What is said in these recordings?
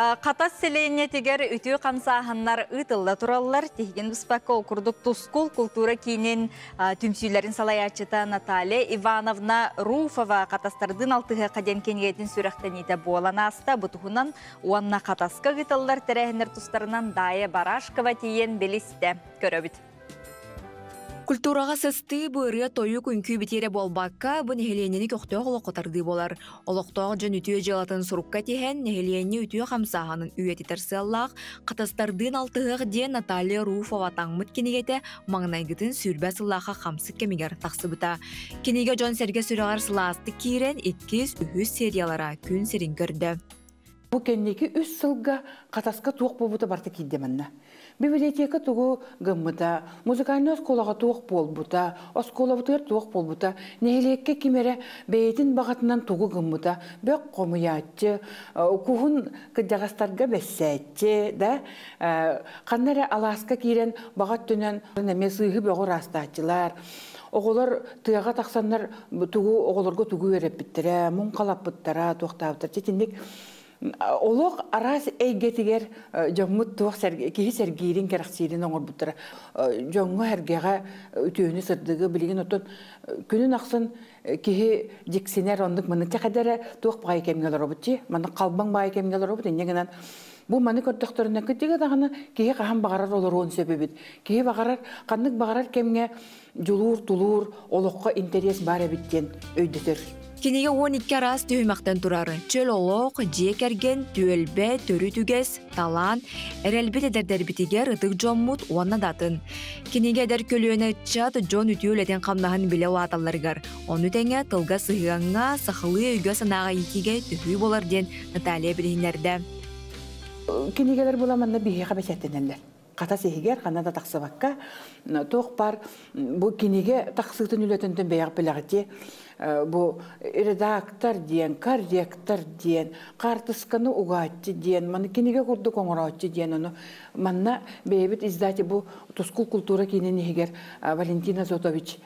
Хатас сэлиэнньэтигэр үтүө хамсааһыннар ыытылла тураллар. Тиһигин быспакка ол курдук Тускул култуура киинин түмсүүлэрин салайааччыта Наталья Ивановна Руфова Хатастардыын алтыһыахха диэн кинигэтин сүрэхтэниитэ буолан ааста. Бу туһунан уонна Хатаска ыытыллар тэрээһиннэр тустарынан Дая Барашкова тиийэн билистэ. Көрөбүт. Культураҕа сыстыы бу ырыа тойук үҥкүү битиэрэ буолбакка, бу нэһилиэнньэни көхтөөх олоххо тардыы буолар. Олохтоох дьон үтүө дьыалатын сурукка тиһэн, нэһилиэнньэ үтүө хамсааһынын үйэтитэр сыаллаах Хатастардыын алтыһыах диэн Наталья Руфова таҥмыт кинигэтэ маҥнайгытын 20 сыллаахха хамсык кэмигэр тахсыбыта. Кинигэ дьон-сэргэ сүрэҕэр сылаастык киирэн, иккис, үһүс сериялара күн сирин көрдө. Бу кэнники үс сылга Хатаска туох буолбута барыта киирдэ манна. Библиотека тугу гыммыта, музыкальнай оскуолаҕа туох буолбута, оскуолабытыгар туох буолбута, нэһилиэккэ ким эрэ бэйэтин баҕатынан тугу гыммыта, бөх хомуйааччы, куһун кырдьаҕастарга бэссээччи, да, ханна эрэ алааска киирэн баҕа өттүнэн эмиэ сыыһы бөҕү ыраастааччылар, оҕолор тыаҕа тахсаннар тугу оҕолорго тугу үөрэппиттэрэ, муҥхалаппыттара, туохтаабыттара. Итинник олох араас эйгэтигэр дьоммут туох киһи сэргиирин, кэрэхсиирин оҥорбуттара. Дьоҥҥо эргэҕэ үтүөнү сырдыгы билигин оттон күнүн ахсын киһи дьиксинэр оннук маны чэхэдэрэ туох баҕайы кэмҥэ олоробут чи маннык халбаҥ баҕайы кэмҥэ олоробут инньэ гынан бу маны көрдөхтөрүнэ кырдьыга даҕаны киһи хаһан баҕарар олоруон сөп эбит. Киһи баҕарар ханнык баҕарар кэмҥэ дьулуур, тулуур, олоххо интэриэс баар эбит диэн өйдөтөр. Кинигэ 12 араас түһүмэхтэн турар. Чөл олох, дьиэ кэргэн, түөлбэ, төрүт үгэс, талаан, эрэлбит эдэрдэрбитигэр ытык дьоммут уонна да атын. Кинигэ эдэр көлүөнэ ыччат дьон үтүө үлэтин хамнаһын билэ улааталларыгар, ону тэҥэ тылга сыһыаҥҥа, сахалыы өйгө-санааҕа иитиигэ төһүү буолар диэн Наталья билиһиннэрдэ. Кинигэлэр була манна биһиэхэ бэчээттэнэллэр. Хатас иһигэр ханна да тахсыбакка туох баар бу кинигэ тахсыытын үлэтинтэн бэйэҕ билэҕити бу редактор диэн, корректор диэн, хаартысканы угааччы диэн, маны кинигэ курдук оҥорооччу диэн ону манна бэйэбит издатель бу Тускул култуура киинин иһигэр Валентина Зотович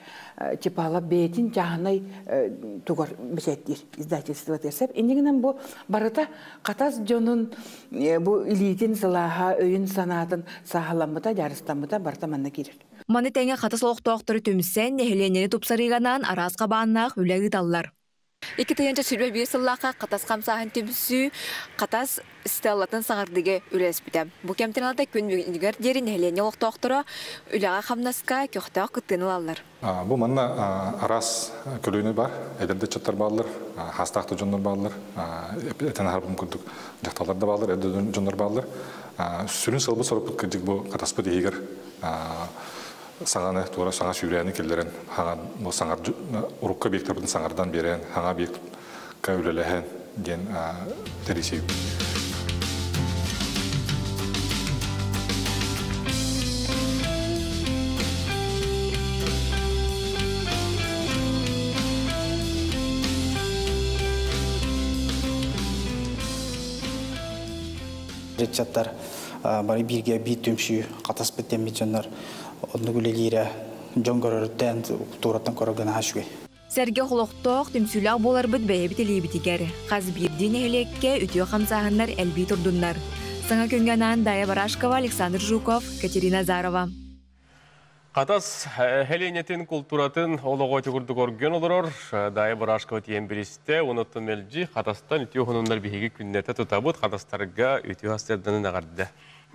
Чепалов бэйэтин чааһынай тугар бэчээттиир издательство сөп. Иннигинэн бу барыта Хатас дьонун бу илиитин сылааһа, өйүн санаатын сааһыламмыта, дьаарыстаммыта барыта манна киирэр. Маны тэҥэ Хатас олохтоохтору түмсэн, нэһилиэнньэни тупсарыыга анаан араас хабааннаах үлэ ыыталлар. 2021 сыллаахха Хатас хамсааһын түмсүү Хатас стеллатын саҥардыыга үлэлэспитэ. Бу кэмтэн ылата күн бүгүнүгэр диэри нэһилиэнньэ олохтоохторо үлэҕэ-хамнаска көхтөөх кыттыыны ылаллар. Бу манна араас көлүөнэ бар, эдэр да ыччаттар бааллар, хаастаах да дьоннор бааллар, этэн аһарбытым курдук дьахталлар да бааллар, эр да дьоннор бааллар. Сүрүн сыалбыт-сорукпут кырдьык бу Хатаспыт иһигэр саҥаны, туора саҥа сүүрээни киллэрэн, хаҥа бу саҥар урукку объектарбытын саҥардан биэрэн, хаҥа объектка үлэлэһэн диэн тэрийсибит. Ыччаттар бары бииргэ биир түмсүү хатаспыт дэммит дьоннор оннук үлэлиирэ дьон көрөрүттэн култуураттан көрөргө наһаа үчүгэй. Сэргэх олохтоох, түмсүүлээх буоларбыт бэйэбит илиибитигэр. Хас биирдии нэһилиэккэ үтүө хамсааһыннар элбии турдуннар. Саҥа күҥҥэ анаан Дая Барашкова, Александр Жуков, Катерина Азарова. Хатас Хеленетин култууратын олоҕо ити курдук оргуйан олорор. Дая Барашкова тиийэн билистэ. Онуттан мэлдьи Хатастан үтүө хонуннар биһиги күннэтэ тутабыт. Хатастарга үтүө астырданын эҕэрдэ.